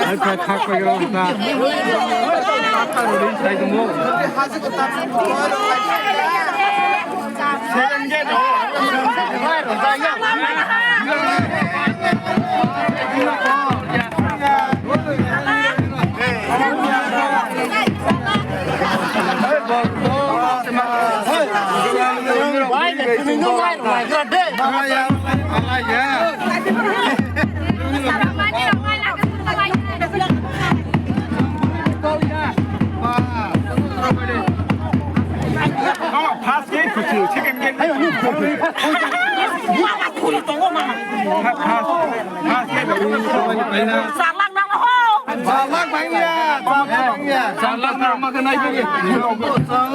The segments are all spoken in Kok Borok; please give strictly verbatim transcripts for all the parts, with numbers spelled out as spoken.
Ai, phai thak phai rw ta. Thak phai rw ri sai tong bo. First game, second game. First game. Salak nang ho. Salak bang ya, salak bang ya. Salak nang ma kenai bagi.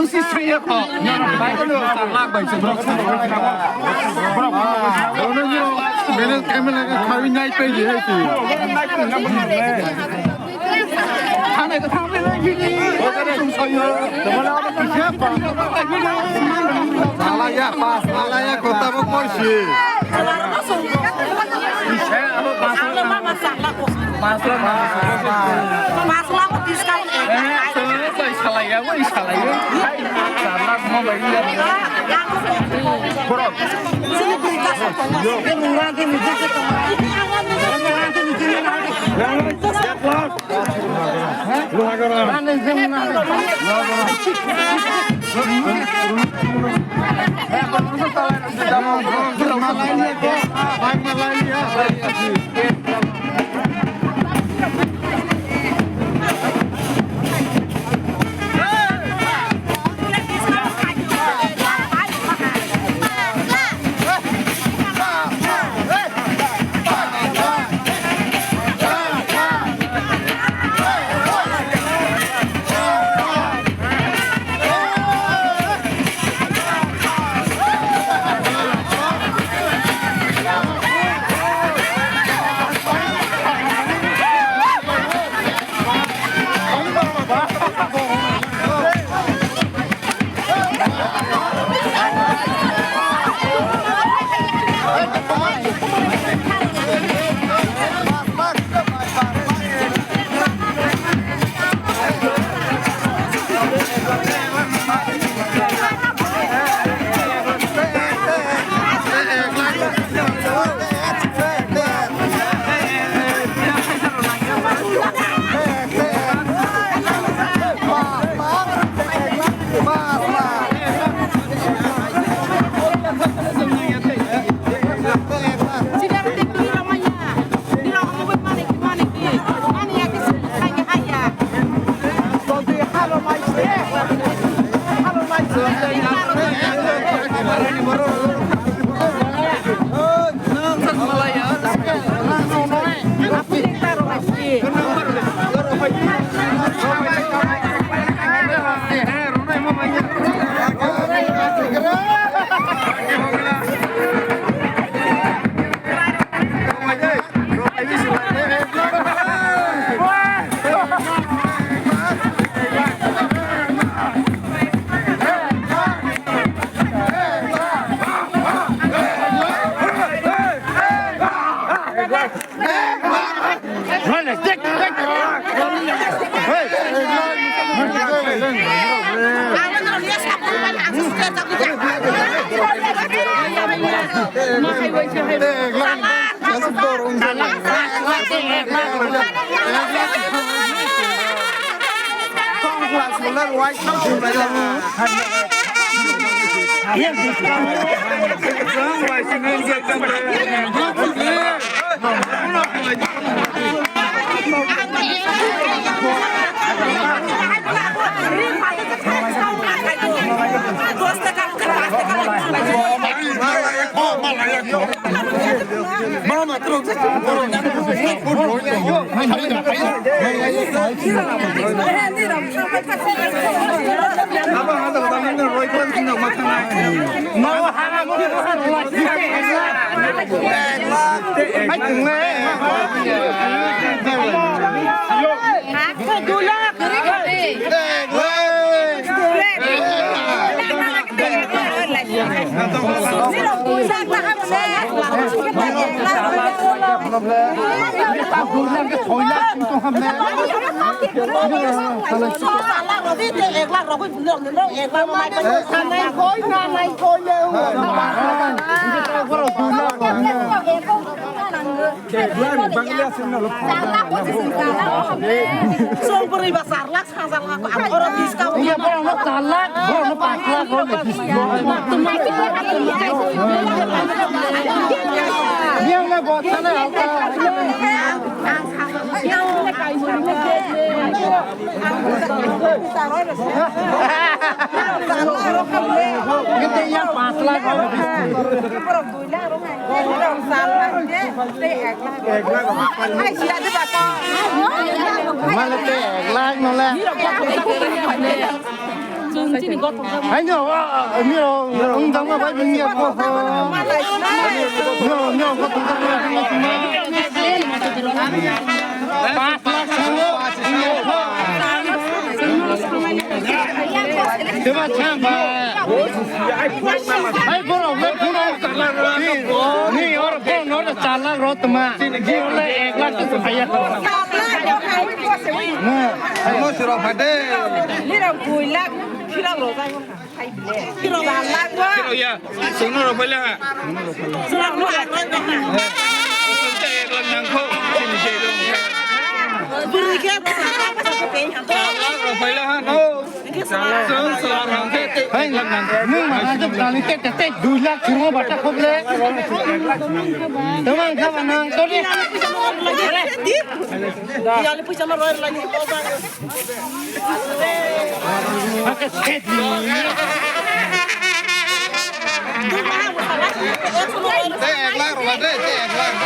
Usi saya ko. Salak bang sebab. Bro, bro, bro. Bene kamera ka khawi nai pe di hai ti. Thang nai ko thang nai. Salak ya, pas, salak ya, kota mo korsi. Song bwrwi ba char lakh. Iya, borokno char lakh, borokno panch lakh, borokno bish lakh. Yang na bot sana. Kita yang panch lakh, borokno bish lakh. Mano te ek lakh no le. Hai no, ni o, ang dang ma bai ni ko. No, no, ko. Panch lakh. Teba chang ba. Hai borok le phone ni or phone no chala ro tma. Ji le ek lakh to saya. Na. Mo suro phade. Nira dui lakh phira ro jai. Phira ro lakh. Phira ya. Sungno ro phela ha. Sungno ro lakh. Ek lakh nang kho. Buri ke. Ek lakh ro phela ha no. Hai, nwng ma hajab kani te, te, te, dui lakh chungo bata khoble. Tama ang kama nang, sorry. Yali puisa ma roi lagi. Hake te di. Te ek lakh rwla de, te ek lakh.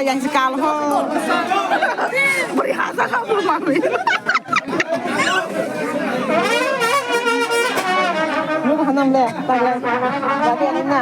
Yang si kal ho. Beri hasa kau belum mami. Lu hanam le, tayang. Jadi anina.